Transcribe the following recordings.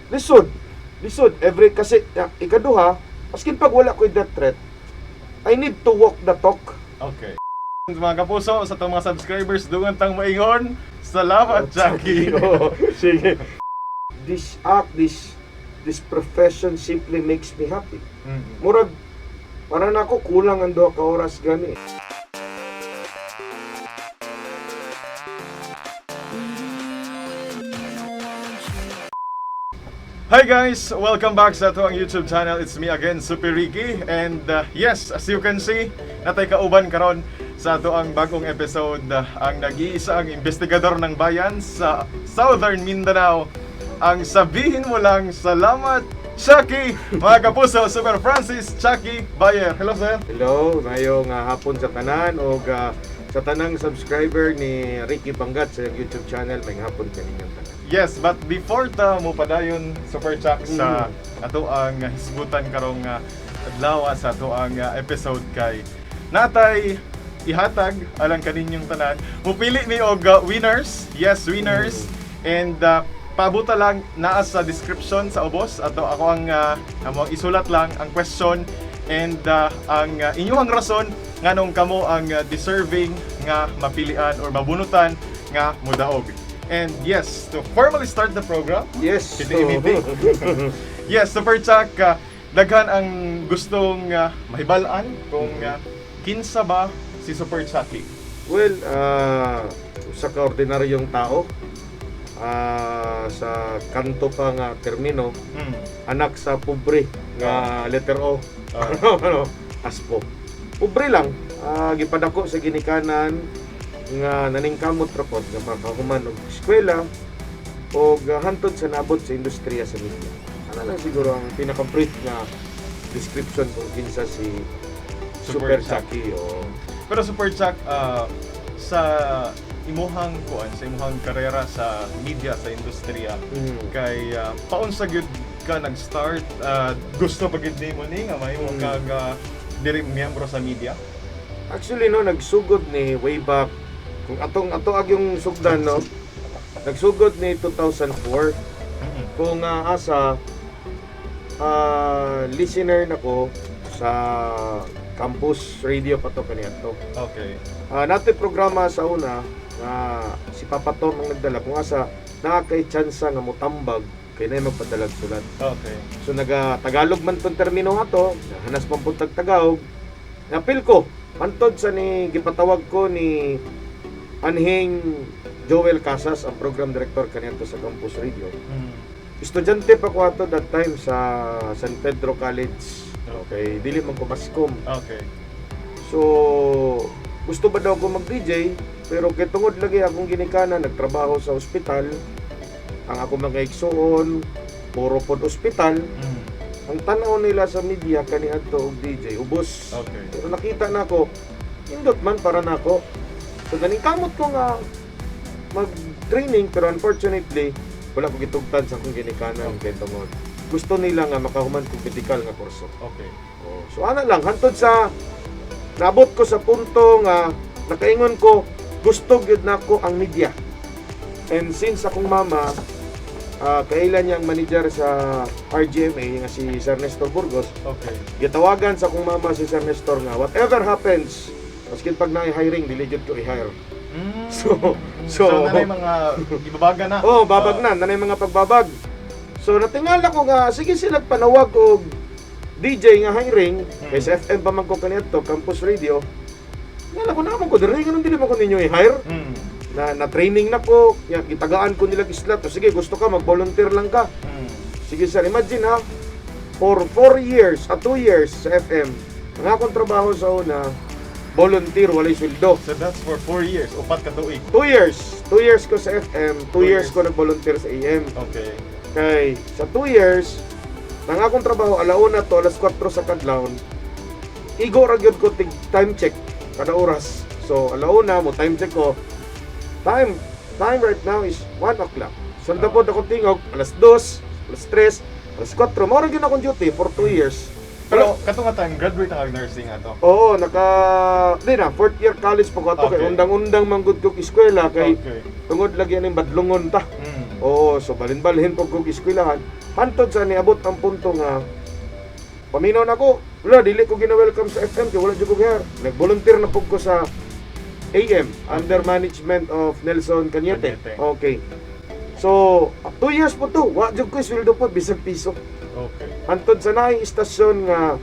Lisod. Lisod. Every, kasi, ikaduha, maskin pag wala ko'y death threat, I need to walk the talk. Okay. Mga kapuso, sa itong mga subscribers, dungan tang maingon. Salamat, Jackie. Oo, sige. This act, this profession simply makes me happy. Murag, para na ako, kulang ang 2 ka oras gani. Hi guys! Welcome back sa ato ang YouTube channel. It's me again, Super Ricky. And yes, as you can see, natay kauban karon sa ato ang bagong episode, ang nag-iisa ang investigador ng bayan sa Southern Mindanao. Ang sabihin mo lang, salamat, Chucky! Mga kapuso, Super Francis Chucky Bayer. Hello, sir! Hello, ngayong hapon sa tanan o sa tanang subscriber ni Ricky Banggat sa YouTube channel, may hapon kaninyong tanan. Yes, but before ta mo padayon, Super Chuck, sa ato ang hisgutan karong adlaw sa ato ang episode kay natay ihatag alang kaninyong tanan. Mupili mi og winners. Yes, winners. And pabuta lang naa sa description sa ubos ato ako ang amo ang isulat lang ang question and ang inyong rason nganong kamo ang deserving nga mapilian or mabunutan nga mudaog. And yes, to formally start the program, Piti-piti. Yes, Super Chuck, daghan ang gustong mahibalaan kung kinsa ba si Super Chucky. Well, sa kaordinaryong tao, sa kanto pa nga termino, anak sa pobre nga letter O. Ano, aspo. Pobre lang. Gipadako sa ginikanan nga naningkamot ra pod nga makahuman og eskwela og hantod sa nabot sa industriya sa media. Ana lang siguro ang pinaka-brief nga description kung kinsa si Super Super Chucky. O Pero Super Chuck, sa imuhang kuan, sa imuhang karera sa media, sa industriya, kay paunsa gyud ka nag-start, gusto pa gyud nimo ni nga mahimo kag diri miyembro sa media? Actually, no, nagsugod ni way back kung atong ato agyong sugdan, no. Nagsugod ni 2004 kung asa listener nako sa campus radio pa to kaniadto. Nato programa sa una nga si Papa Tom ang nagdala kung asa naa kay tsansa nga motambag kay nay magpadalag sulat. So naga Tagalog man tong termino ato, hanas man pud tag Tagalog. Napil ko hantod sa ni gipatawag ko ni anhing Joel Casas, ang program director kaniadto sa campus radio. Estudyante pa ko ato that time sa San Pedro College. Okay, dili man ko maskom. So, gusto ba daw ko mag-DJ? Pero kay tungod lagi akong ginikanan, nagtrabaho sa ospital. Ang ako mga igsuon, puro pod ospital. Ang tanaw nila sa media kaniadto og DJ, ubos. Pero nakita na ako, indot man para nako. So naningkamot ko nga mag-training pero unfortunately wala ko gitugtan sa akong ginikanan kay tungod gusto nila nga makahuman kog medical nga kurso. Oh, so ana lang hantod sa naabot ko sa punto nga nakaingon ko gusto gyud nako ang media. And since akong mama kailan niyang manager sa RGMA nga si Sir Nestor Burgos, gitawagan sa akong mama si Sir Nestor nga whatever happens, maskin pag na-hiring dili jud ko i-hire. So, nanay mga ibabaga na. Oh, babag na, nanay mga pagbabag. So natingala ko nga sige sila panawag og DJ nga hiring kay sa FM pa man ko kaniadto, campus radio. Ngala ko naman ko diri ganun dili man ko ninyo i-hire. Na na training na ko, ya, gitagaan ko nila slot. O sige, gusto ka mag-volunteer lang ka. Sige sir, imagine ha, for 4 years at 2 years sa FM, ang akong trabaho sa una, volunteer, walay sweldo. So that's for 4 years, 4 ka tuig. 2 years. 2 years ko sa FM, 2 Two years years. ko nag-volunteer sa AM. Kay sa 2 years, ang akong trabaho alauna to alas 4 sa kadlawon. Igo ra gyud ko tig time check kada oras. So alauna mo time check ko. Time time right now is 1 o'clock. So uh, pod akong tingog alas 2, alas 3, alas 4. Mao ra gyud akong duty for 2 years. Pero kato nga time graduate ang nursing ato. Oo, naka di na fourth year college pa ko ato kay undang-undang man gud kog eskwela kay tungod lagi aning badlongon ta. Oo, so balin-balhin pud kog eskwelahan. Hantod sa niabot ang punto nga paminaw na ko. Wala, dili ko gina-welcome sa FM kay wala jud ko hair. Nag-volunteer na pud ko sa AM under management of Nelson Cañete. Cañete. Okay. So, 2 years po to. Wa jud ko sweldo po bisag piso. Hantod sa naing istasyon nga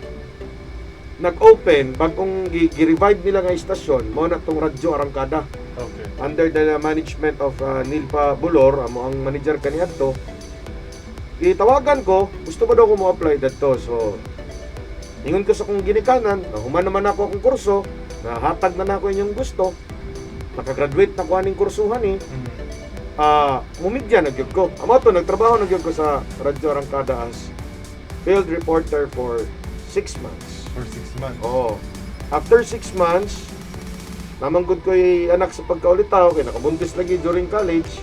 nag-open, bagong gi-revive nila nga istasyon, mao na tong Radyo Arangkada under the management of Nilpa Bulor, amo ang manager kaniadto. Gitawagan ko, gusto ba daw ko mo apply dadto. So, ingon ko sa akong ginikanan, nahuman naman ako akong kurso, nahatag na nako inyong gusto, nakagraduate na ko aning kursuhan eh. Ah, mumidya na gyud ko. Amo to, nagtrabaho na gyud ko sa Radyo Arangkada as field reporter for 6 months. For 6 months. Oo. After 6 months, namanggod ko anak sa pagkaulitaw, kay nakabuntis lagi during college.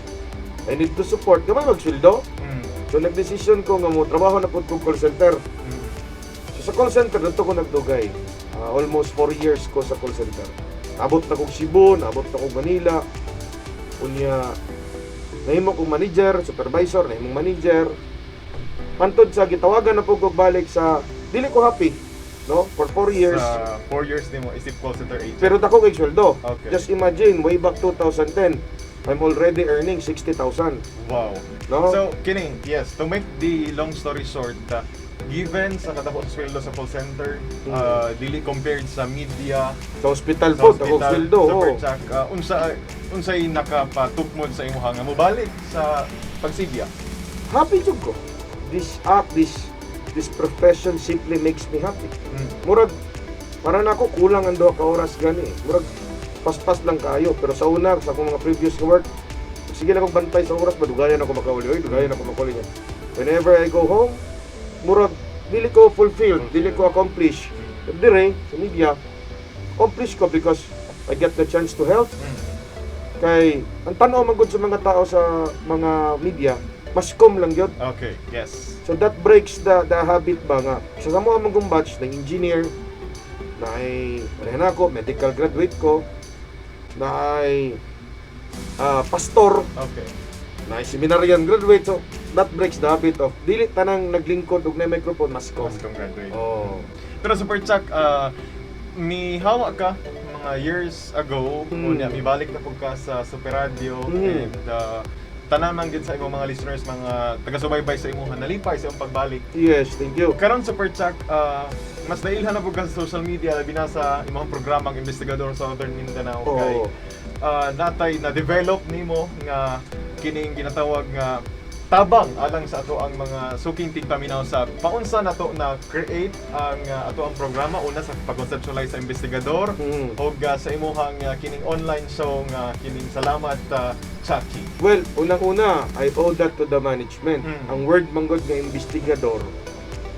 I need to support. Gamay magsweldo. So nagdesisyon ko nga mo trabaho na pud kog call center. So sa call center dito ko nagdugay. Almost 4 years ko sa call center. Nabot na kog Cebu, nabot na kog Manila. Unya nahimo kong manager, supervisor, nahimong manager. Hantod sa gitawagan na pud kog balik sa dili ko happy, no? For 4 years. Sa 4 years nimo isip call center agent. Pero dako kay sweldo. Okay. Just imagine, way back 2010, I'm already earning 60,000. No? So, kini, yes, to make the long story short, given sa kadako sa sweldo sa call center, dili compared sa media, Sa hospital sa po, dako hospital, sweldo. sa Oo. Perchak, unsay nakapatukmod sa imuha nga mobalik sa pagsigya? Happy jud ko. This act, this profession simply makes me happy. Murag para na ako kulang ang duha ka oras gani. Murag paspas lang kayo, pero sa una, sa akong mga previous nga work, sige lang akong bantay sa oras ba, dugayan ako makauli, oy, dugayan ako makauli niya. Whenever I go home, murag dili ko fulfilled, dili ko accomplish. Pero dire sa media, accomplish ko because I get the chance to help. Kay ang tan-aw man gud sa mga tao sa mga media, mass comm lang gyud. So that breaks the habit ba nga sa samo among kong batch ng engineer na ay pareha na ako, medical graduate ko, na ay pastor, na ay seminarian graduate. So that breaks the habit of dili tanang naglingkod og na microphone mass comm. Mass comm graduate. Oh. Pero Super Chuck, mihawa ka mga years ago, unya mibalik na pud ka sa Super Radio and tanan man gid sa imong mga listeners, mga taga-subaybay sa imong nalipay sa imong pagbalik. Yes, thank you. Karon, Super Chuck, mas nailhan na pud ka sa social media, labi na sa imong programang Investigador sa Southern Mindanao kay natay na develop nimo nga kining ginatawag nga tabang alang sa ato ang mga suking tigpaminaw sa paunsa nato na create ang ato ang programa, una sa pag-conceptualize sa Investigador ug sa imuhang kining online show nga kining Salamat Chucky. Well, unang-una, I owe that to the management. Ang word manggod nga investigador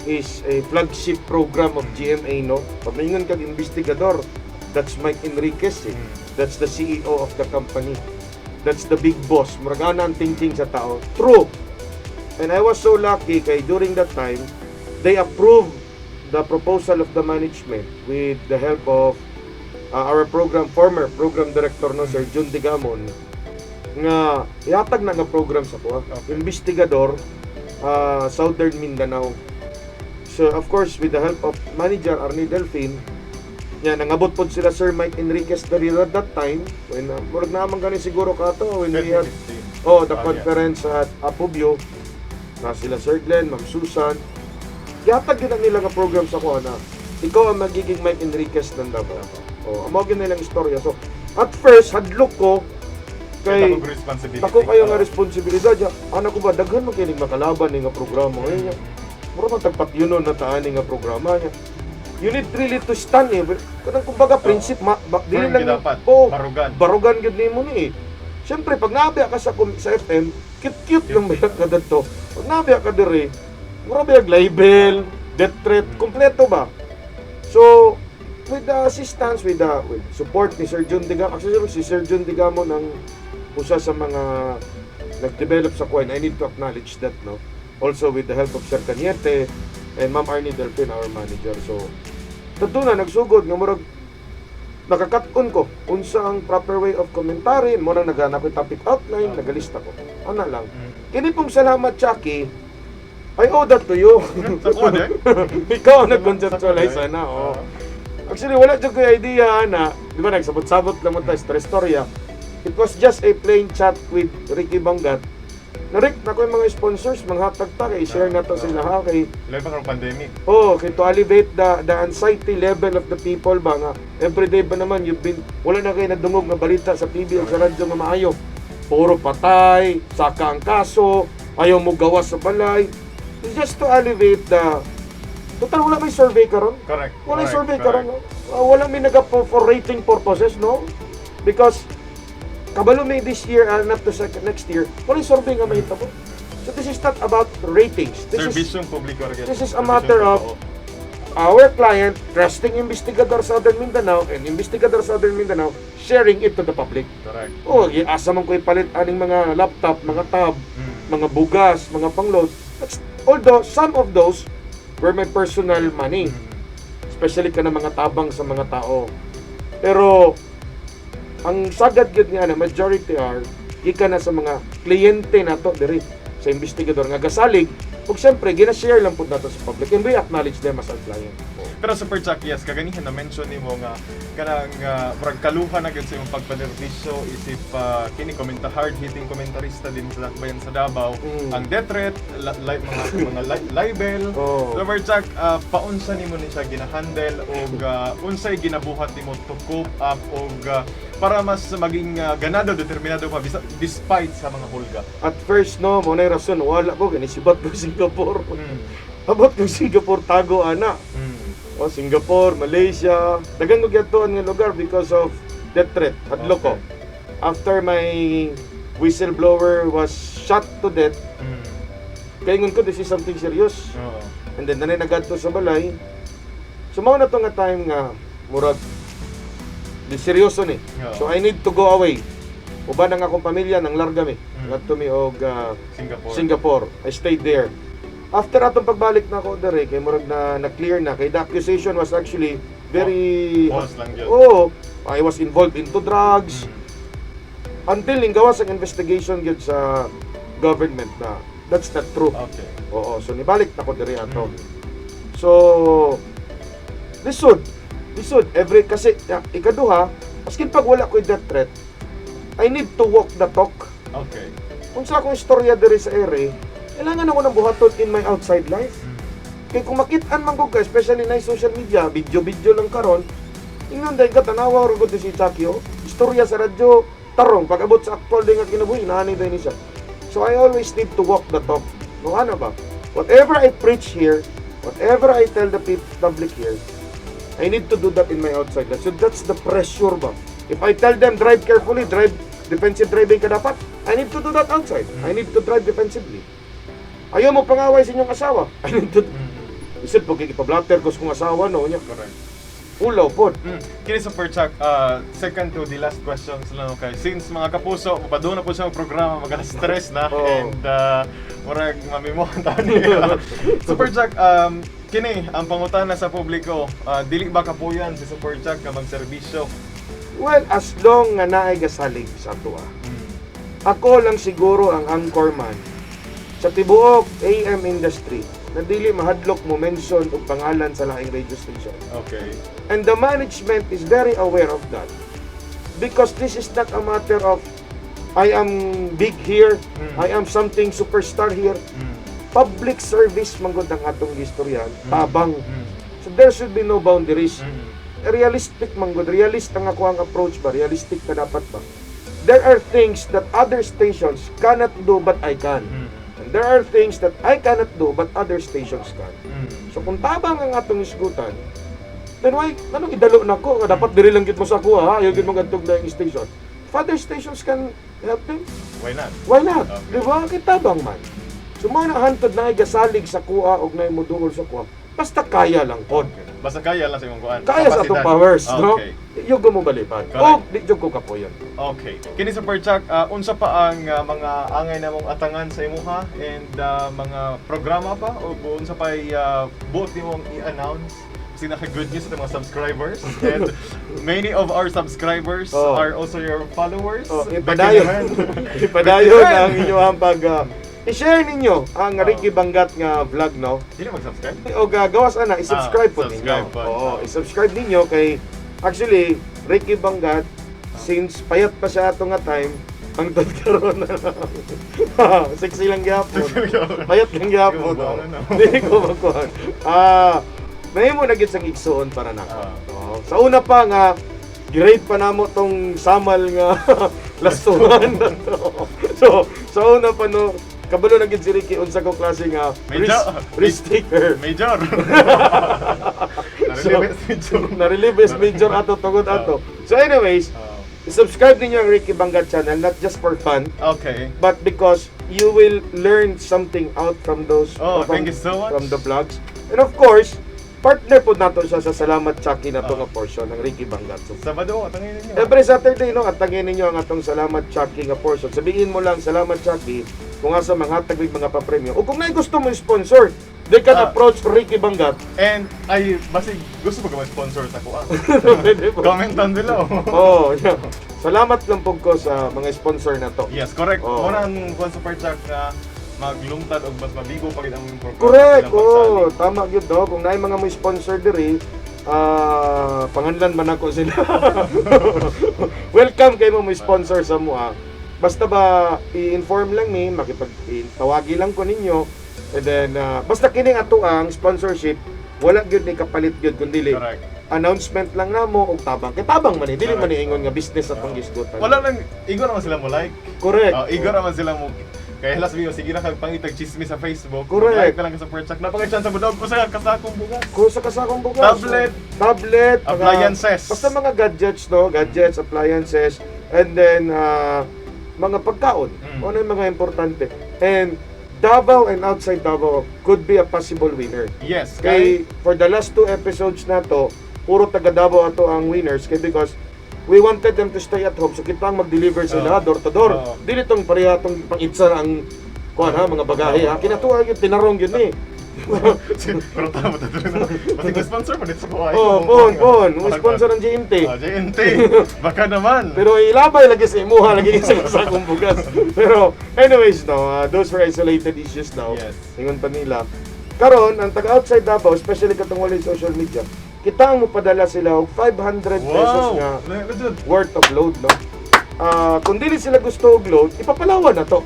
is a flagship program of GMA, no? Pag maingon kag investigador, that's Mike Enriquez, eh. That's the CEO of the company. That's the big boss. Murag ana ang thinking sa tao. True. And I was so lucky kay during that time, they approved the proposal of the management with the help of our program former program director, no, Sir Jun Digamon, nga ihatag na nga program sa kuha. Investigador Southern Mindanao. So of course with the help of manager Arnie Delphin, nya nangabot pod sila Sir Mike Enriquez diri at that time when murag naman gani siguro kato when we had 2015. oh, the Ah, conference at Apubio na sila Sir Glenn, Ma'am Susan. Gihatag yun ang nila nga program sa kuha na ikaw ang magiging Mike Enriquez ng Davao. Oh, amo gyud nilang istorya. So, at first hadlok ko kay Dako responsibility. dako kayo nga responsibilidad. Ya, ana ko ba, daghan man kining makalaban ni nga programa. Eh, nya, mura man tagpat yun na taan ni nga programa niya. You need really to stand eh. Kanang kumbaga prinsip ma, ba, dili Firm lang gyud dapat. Oh, Barugan. Barugan gyud nimo ni eh. Siyempre pag naabiya ka sa FM, cute-cute lang ba ka dadto. Pag naabiya ka diri, mura ba yung libel, death threat, kompleto ba? So, with the assistance, with support ni Sir John Digamo, actually si Sir John Digamo ng usa sa mga nag-develop sa coin, I need to acknowledge that, no? Also with the help of Sir Cañete and Ma'am Arnie Delphin, our manager. So, tadto na, nagsugod, nga murag, Nakakat-on ko unsa ang proper way of commentary mo, nang nagana ko topic outline, nagalista ko. Ana lang. Kini pong salamat, Chucky, I owe that to you. Sa kuha eh. Ikaw ang nag-conceptualize ana, oh. Actually, wala jud ko idea na, di ba nagsabot-sabot lang mo tayo sa istorya. It was just a plain chat with Ricky Bangat. Na Rick, na ko yung mga sponsors, mga hatag ta, kay share na to sila ha, kay Labi pa karong pandemic. Oh, kay to alleviate the anxiety level of the people ba nga everyday ba naman you've been, wala na kayo nadungog nga balita sa TV o sa radyo nga maayo. Puro patay, saka ang kaso, ayaw mo gawas sa balay. It's just to alleviate the. Total, wala may survey karon. Wala survey karon. No? Wala may naga for rating purposes, no? Because kabalo may this year, not to second, next year, wala survey nga mahitabo. So this is not about ratings. This is Serbisyong publiko ra gyud. This is a matter of Serbisyong totoo. Our client trusting Investigador Southern Mindanao and Investigador Southern Mindanao sharing it to the public. Oh, asa man ko ipalit aning mga laptop, mga tab, mga bugas, mga pangload. Although some of those were my personal money, especially kana mga tabang sa mga tao. Pero ang sagad gyud nga na majority are gikan na sa mga kliyente nato diri sa Investigador nga gasalig ug siyempre gina-share lang pud nato sa public and we acknowledge them as our client. Pero Super Chuck, yes, kaganihan na mention nimo nga kanang murag kaluha na gyud sa imong pagpanerbisyo isip kini komenta, hard hitting komentarista din sa Dakbayan sa Davao. Ang death threat, mga libel. Super Chuck, paunsa nimo ni siya gina-handle og unsay ginabuhat nimo to cope up og para mas maging ganado, determinado pa despite sa mga hulga? At first, no, mo na rason wala ko ganisibat ko Singapore. Abot ko Singapore, tago ana. O Singapore, Malaysia, daghang og gyatuan nga lugar because of death threat. Hadlok ko. After my whistleblower was shot to death, kay ingon ko, this is something serious. And then nanay nagadto sa balay. So mao na to nga time nga murag di seryoso ni. So I need to go away. Uban ang akong pamilya nang larga mi. Ngadto mi og Singapore. Singapore. I stayed there. After atong pagbalik na ako dere kay murag na na-clear na kay the accusation was actually very False lang yun. Oh, I was involved into drugs. Until ning gawas ang investigation gyud sa government na that's not true. Oo, so nibalik na ko diri ato. So lisod. Lisod every kasi ya, ikaduha, maskin pag wala ko'y death threat, I need to walk the talk. Kung sa akong istorya diri sa ere, kailangan ako ng buhaton in my outside life. Kay kung makit-an man ko ka, especially na social media, video-video lang karon, ingnon dahil ka, tanawa ro gud si Chucky, oh. Istorya sa radyo, tarong, pag abot sa actual din nga kinabuhi, naani din siya. So I always need to walk the talk. No, ano ba? Whatever I preach here, whatever I tell the public here, I need to do that in my outside life. So that's the pressure ba? If I tell them drive carefully, drive defensive driving ka dapat, I need to do that outside. I need to drive defensively. Ayaw mo pangaway sa inyong asawa. I need to. Isip, pag ipablatter ko sa kong asawa, no, niya. Ulaw pod. Kini Super Chuck, second to the last questions lang, okay. Since mga kapuso, mapadung na po siya ang programa, mag stress na and murag mamimuhan ta niya. Super Chuck, kini ang pangutana sa publiko, dili ba kapuyan si Super Chuck nga magserbisyo? Well, as long nga naay gasalig sa atoa. Ako lang siguro ang anchorman sa tibuok AM industry na dili mahadlok mo mention og pangalan sa laing radio station. And the management is very aware of that. Because this is not a matter of I am big here, I am something superstar here. Public service man gud ang atong gistoryan, tabang. So there should be no boundaries. Realistic man gud, realist ang ako ang approach ba, realistic ka dapat ba. There are things that other stations cannot do but I can. And there are things that I cannot do but other stations can. So kung tabang ang atong isgutan, then why, anong idalo na ko? Nga dapat diri lang gid mo sa kuha, ha? Ayaw gid mo gadtog na station. If other stations can help them, Why not? Why not? Okay. Di ba? Kitabang man. So mga na hantod na gasalig sa kuha og na moduol sa kuha. Basta kaya lang pod. Basta kaya lang sa imong kuan. Kaya sa atong Kapasidad. powers, no? Yugo mo balipan. Correct. O, di jud ko kapoyon. Okay. Kini Super Chuck, unsa pa ang mga angay namong atangan sa imuha and mga programa pa o unsa pa buot nimong i-announce? Sinaka good news sa mga subscribers. And many of our subscribers are also your followers. Oh, Becky ipadayon. naman. Ipadayon ang inyong pag i-share ninyo ang Ricky Bangat nga vlog, no? Dili mag-subscribe? O gawas ana, i-subscribe po ninyo. Subscribe po. Oo, i-subscribe ninyo kay actually Ricky Bangat, since payat pa siya ato nga time hangtod karon na sexy lang gyapon. Payat lang gyapon. Di ko makuha, no? Di ko makuha. Mahimo na gyud sang igsuon para nako. Oo. Sa una pa nga grade pa namo tong samal nga lastuhan na to. So, sa una pa, no, kabalo na gyud si Ricky unsa ko klase nga risk taker. Major. So, Narelieve major. Na-relieve as major ato tungod ato. So anyways, subscribe ninyo ang Ricky Bangat channel, not just for fun, but because you will learn something out from those Oh, from, thank you so much. from the vlogs. And of course, partner po nato siya sa Salamat Chucky na to nga portion ng Ricky Bangat. So, Sabado, tangin ninyo. every Saturday, no, at tangin ninyo ang atong Salamat Chucky nga portion. Sabihin mo lang "Salamat Chucky" kung asa manghatag mig mga papremyo. O kung naay gusto mo sponsor, they can approach Ricky Bangat. And ay basig gusto mo ka mag-sponsor sa kuha. Pwede po. Comment down below. Oh, yeah. Salamat lang po ko sa mga sponsor na to. Yes, correct. Oh. Muna ang kuan, Super Chuck, na maglungtad og mas mabigo pa gid ang programa. Correct. Ilang Oh, tama gyud, no. Kung naay mga mo sponsor diri, panganlan man ako sila. Welcome kay mo mo sponsor sa mua. Basta ba i-inform lang mi, makipag tawagi lang ko ninyo. And then basta kining ato ang sponsorship, wala gyud ni kapalit gyud kundi announcement lang namo og tabang. Kay tabang man eh, dili man ni ingon nga business atong gisgutan. Wala lang, igo naman sila mo like. Correct. Oh, igo naman sila mo kaya last video, sige na kag pangitag chismis sa Facebook. Correct. Like na lang ka sa Super Chuck. Napaka-chance sa budog ko sa kasakong bugas. Kung sa kasakong bugas. Tablet. Tablet. Appliances. Basta mga gadgets, no? Gadgets, appliances, and then, mga pagkaon. Ano yung mga importante. And Davao and outside Davao could be a possible winner. Yes, kay Kay, for the last two episodes na to, puro taga Davao ato ang winners. Kay because we wanted them to stay at home. So kita ang mag-deliver sila door to door. Dili tong pareha tong pang-itsa ang kuan ha, mga bagahe ha. Kinatuwa yun, tinarong yun eh. Pero tama ta dito. Basig sponsor mo dito sa kuha. Oh, pon, pon. Mo sponsor ang JMT. Ah, JMT. Baka naman. Pero ilabay lagi sa imuha, lagi sa kasakong bugas. Pero anyways, no, those were isolated issues now. Ingon pa nila. Karon, ang taga outside Davao, especially katong walay social media, kita ang mopadala sila og 500 pesos nga Legit. worth of load, no? Kung dili sila gusto og load, ipapalawan na to.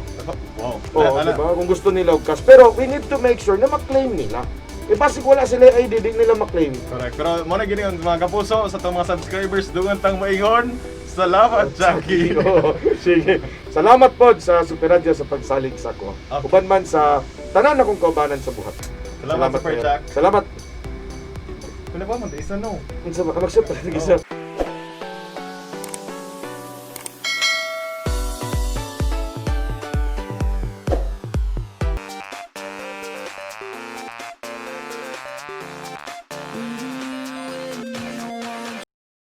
Oo, Wala. diba? Kung gusto nila og cash. Pero we need to make sure na ma-claim nila. Eh, basig wala sila ID, di nila ma-claim. Correct. Pero mo na gini ang mga kapuso sa atong mga subscribers, dungan tang maingon. Salamat, Jackie. Oo, sige. Salamat po sa Super Radyo sa pagsalig sa ko. Uban man sa tanan akong kaubanan sa buhat. Salamat, Super kayo. Jack. Salamat. Wala pa man, isa no. Unsa ba? Magsud pa isa.